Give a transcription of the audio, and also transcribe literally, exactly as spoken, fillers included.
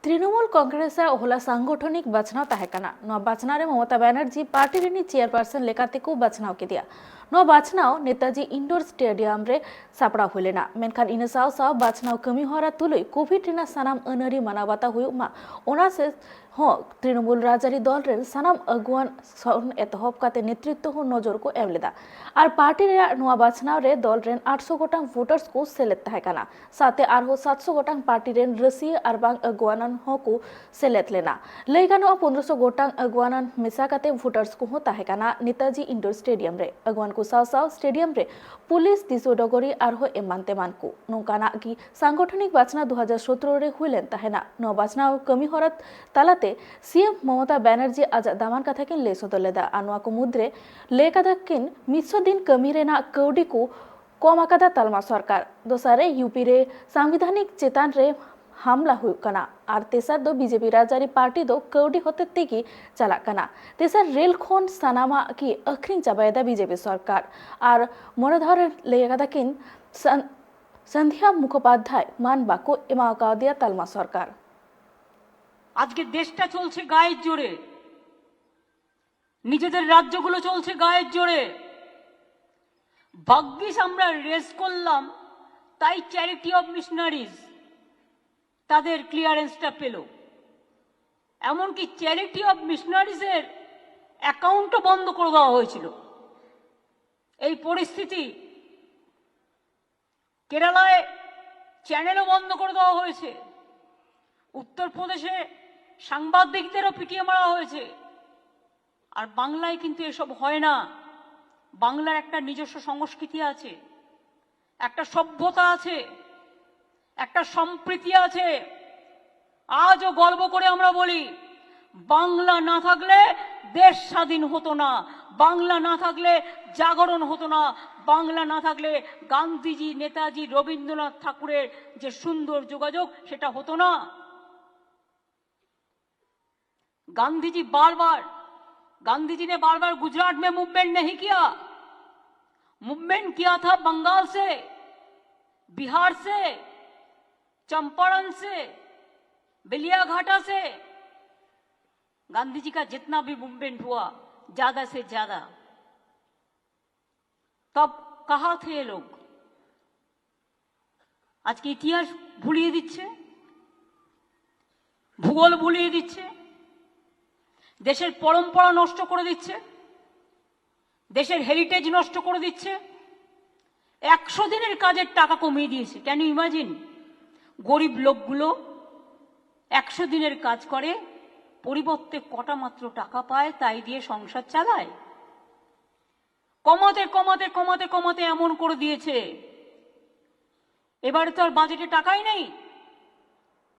ᱛᱨᱤᱱᱚᱢᱩᱞ ᱠᱚᱝᱜᱨᱮᱥ ᱟᱜ ᱦᱚᱞᱟ ᱥᱟᱝᱜᱚᱴᱷᱚᱱᱤᱠ ᱵᱟᱪᱷᱱᱟᱣ ᱛᱟᱦᱮᱸ ᱠᱟᱱᱟ᱾ ᱱᱚᱣᱟ ᱵᱟᱪᱷᱱᱟᱣ ᱨᱮ ᱢᱚᱢᱚᱛᱟ ᱵᱟᱱᱟᱨᱡᱤ ᱯᱟᱨᱴᱤ ᱨᱤᱱᱤᱡ ᱪᱮᱭᱟᱨᱯᱟᱨᱥᱚᱱ ᱞᱮᱠᱟᱛᱮ ᱠᱚ ᱵᱟᱪᱷᱱᱟᱣ ᱠᱮᱫᱮᱭᱟ᱾ ᱱᱚᱣᱟ ᱵᱟᱪᱷᱱᱟᱣ ᱱᱮᱛᱟᱡᱤ ᱤᱱᱰᱳᱨ ᱥᱴᱮᱰᱤᱭᱟᱢ ᱨᱮ ᱥᱟᱯᱲᱟᱣ ᱦᱩᱭ ᱞᱮᱱᱟ᱾ ᱢᱮᱱᱠᱷᱟᱱ ᱤᱱᱟᱹ ᱥᱟᱶ ᱥᱟᱶ ᱵᱟᱪᱷᱱᱟᱣ ᱠᱟᱹᱢᱤ ᱦᱚᱨᱟ ᱛᱩᱞᱩᱡ ᱠᱳᱵᱷᱤᱰ ᱨᱮᱱᱟᱜ ᱥᱟᱱᱟᱢ ᱟᱹᱱ ᱟᱹᱨᱤ ᱢᱟᱱᱟᱣ ᱵᱟᱛᱟᱣ ᱦᱩᱭᱩᱜ ᱢᱟ, ᱚᱱᱟ ᱥᱮ ᱦᱚᱸ ᱛᱨᱤᱱᱚᱢᱩᱞ ᱨᱟᱡᱽᱟᱹᱨᱤ ᱫᱚᱞ ᱨᱮᱱ ᱥᱟᱱᱟᱢ ᱟᱹᱜᱩᱣᱟᱱ ᱠᱷᱚᱱ ᱮᱛᱚᱦᱚᱵ ᱠᱟᱛᱮ ᱱᱮᱛᱨᱤᱛᱵ ᱦᱚᱸ ᱱᱚᱡᱚᱨ ᱠᱚ ᱮᱢ ᱞᱮᱫᱟ᱾ ᱟᱨ ᱯᱟᱨᱴᱤ ᱨᱮᱭᱟᱜ ᱱᱚᱣᱟ ᱵᱟᱪᱷᱱᱟᱣ ᱨᱮ ᱫᱚᱞ ᱨᱮᱱ ᱟᱴᱥᱚ ᱜᱚᱴᱟᱝ ᱵᱷᱳᱴᱟᱨᱥ ᱠᱚ ᱥᱮᱞᱮᱫ ᱛᱟᱦᱮᱸ ᱠᱟᱱᱟ᱾ ᱥᱟᱶᱛᱮ ᱟᱨᱦᱚᱸ ᱥᱟᱛᱥᱚ ᱜᱚᱴᱟᱝ ᱯᱟᱨᱴᱤ ᱨᱮᱱ ᱨᱟᱹᱥᱤᱭᱟᱹ ᱟᱨ ᱵᱟᱝ ᱟᱹᱜᱩᱣᱟᱱ ᱦᱚᱸ ᱠᱚ ᱥᱮᱞᱮᱫ ᱞᱮᱱᱟ᱾ ᱞᱟᱹᱭ ᱜᱟᱱᱚᱜᱼᱟ, ᱯᱚᱱᱫᱽᱨᱚᱥᱚ ᱜᱚᱴᱟᱝ ᱟᱹᱜᱩᱣᱟᱱ ᱢᱮᱥᱟ ᱠᱟᱛᱮ ᱵᱷᱳᱴᱟᱨᱥ ᱠᱚᱦᱚᱸ ᱛᱟᱦᱮᱸ ᱠᱟᱱᱟ ᱱᱮᱛᱟᱡᱤ ᱤᱱᱰᱳᱨ ᱥᱴᱮᱰᱤᱭᱟᱢ ᱨᱮ᱾ ᱟᱹᱜᱩᱣᱟᱱ ᱠᱚ ᱥᱟᱶ ᱥᱟᱶ ᱥᱴᱮᱰᱤᱭᱟᱢ ᱨᱮ ᱯᱩᱞᱤᱥ ᱫᱤᱥᱟᱹ ᱰᱚᱜᱚᱨᱤ ᱟᱨᱦᱚᱸ ᱮᱢᱟᱱ ᱛᱮᱢᱟᱱ ᱠᱚ᱾ ᱱᱚᱝᱠᱟᱱᱟᱜ ᱜᱮ ᱥᱟᱝᱜᱚᱴᱷᱚᱱᱤᱠ ᱵᱟᱪᱷᱱᱟᱣ ᱫᱩ ᱦᱟᱡᱟᱨ ᱥᱚᱛᱨᱚ ᱨᱮ ᱦᱩᱭ ᱞᱮᱱ ᱛᱟᱦᱮᱱᱟ᱾ ᱱᱚᱣᱟ ᱵᱟᱪᱷᱱᱟᱣ ᱠᱟᱹᱢᱤ ᱦᱚᱨᱟ ᱛᱟᱞᱟᱛᱮ ᱥᱤ ᱮᱢ ᱢᱚᱢᱚᱛᱟ ᱵᱟᱱᱟᱨᱡᱤ ᱟᱡᱟᱜ ᱫᱟᱢᱟᱱ ᱠᱟᱛᱷᱟ ᱠᱤᱱ ᱞᱟᱹᱭ ᱥᱚᱫᱚᱨ ᱞᱮᱫᱟ᱾ ᱟᱨ ᱱᱚᱣᱟ ᱠᱚ ᱢᱩᱫᱽᱨᱮ ᱞᱟᱹᱭ ᱠᱟᱫᱟ ᱠᱤᱱ, ᱢᱤᱫᱥᱚ ᱫᱤᱱ ᱠᱟᱹᱢᱤ ᱨᱮᱱᱟᱜ ᱠᱟᱹᱣᱰᱤ ᱠᱚ ᱠᱚᱢ ᱟᱠᱟᱫᱟ ᱛᱟᱞᱢᱟ ᱥᱚᱨᱠᱟᱨ᱾ ᱫᱚᱥᱟᱨ ᱨᱮ ᱤᱭᱩ ᱯᱤ ᱨᱮ ᱥᱟᱝᱵᱤᱫᱷᱟᱱᱤᱠ ᱪᱮᱛᱟᱱ ᱨᱮ ᱦᱟᱢᱞᱟ ᱦᱩᱭᱩᱜ ᱠᱟᱱᱟ᱾ ᱟᱨ ᱛᱮᱥᱟᱨ ᱫᱚ ᱵᱤ ᱡᱮ ᱯᱤ ᱨᱟᱡᱽᱟᱹᱨᱤ ᱯᱟᱨᱴᱤ ᱫᱚ ᱠᱟᱹᱣᱰᱤ ᱦᱚᱛᱮ ᱛᱮᱜᱮ ᱪᱟᱞᱟᱜ ᱠᱟᱱᱟ᱾ ᱛᱮᱥᱟᱨ, ᱨᱮᱞ ᱠᱷᱚᱱ ᱥᱟᱱᱟᱢᱟᱜ ᱜᱮ ᱟᱹᱠᱷᱨᱤᱧ ᱪᱟᱵᱟᱭᱮᱫᱟ ᱵᱤ ᱡᱮ ᱯᱤ ᱥᱚᱨᱠᱟᱨ᱾ ᱟᱨ ᱢᱚᱬᱮ ᱫᱷᱟᱣ ᱨᱮ ᱞᱟᱹᱭ ᱟᱠᱟᱫᱟ ᱠᱤᱱ, ᱥᱟᱱ-, ᱥᱟᱱᱫᱷᱤᱭᱟ ᱢᱩᱠᱷᱳᱯᱟᱫᱽᱫᱷᱟᱭ ᱢᱟᱱ ᱵᱟᱠᱚ ᱮᱢᱟ ᱠᱟᱣᱫᱮᱭᱟ ᱛᱟᱞᱢᱟ ᱥᱚᱨᱠᱟᱨ᱾ আজকে দেশটা চলছে গায়ের জোরে, নিজেদের রাজ্যগুলো চলছে গায়ের জোরে। ভাগ্যিস আমরা রেস করলাম, তাই চ্যারিটি অফ মিশনারিজ তাদের ক্লিয়ারেন্সটা পেল। এমনকি চ্যারিটি অফ মিশনারিজের অ্যাকাউন্টও বন্ধ করে দেওয়া হয়েছিল। এই পরিস্থিতি, কেরালায় চ্যানেলও বন্ধ করে দেওয়া হয়েছে, উত্তরপ্রদেশে সাংবাদিকদেরও পিটিয়ে মারা হয়েছে। আর বাংলায় কিন্তু এসব হয় না। বাংলার একটা নিজস্ব সংস্কৃতি আছে, একটা সভ্যতা আছে, একটা সম্প্রীতি আছে। আজও গর্ব করে আমরা বলি, বাংলা না থাকলে দেশ স্বাধীন হতো না, বাংলা না থাকলে জাগরণ হতো না, বাংলা না থাকলে গান্ধীজি, নেতাজি, রবীন্দ্রনাথ ঠাকুরের যে সুন্দর যোগাযোগ, সেটা হতো না। गांधी जी बार बार गांधी जी ने बार बार गुजरात में मूवमेंट नहीं किया। मूवमेंट किया था बंगाल से, बिहार से, चंपारण से, बेलियाघाटा से गांधी जी का जितना भी मूवमेंट हुआ, ज्यादा से ज्यादा, तब कहाँ थे ये लोग? আজকে ইতিহাস ভুলিয়ে দিচ্ছে, ভূগোল ভুলিয়ে দিচ্ছে, দেশের পরম্পরা নষ্ট করে দিচ্ছে, দেশের হেরিটেজ নষ্ট করে দিচ্ছে। একশো দিনের কাজের টাকা কমিয়ে দিয়েছে। Can you imagine? গরিব লোকগুলো একশো দিনের কাজ করে, পরিবর্তে কটা মাত্র টাকা পায়, তাই দিয়ে সংসার চালায়। কমাতে কমাতে কমাতে কমাতে এমন করে দিয়েছে, এবারে তো আর বাজেটে টাকাই নেই।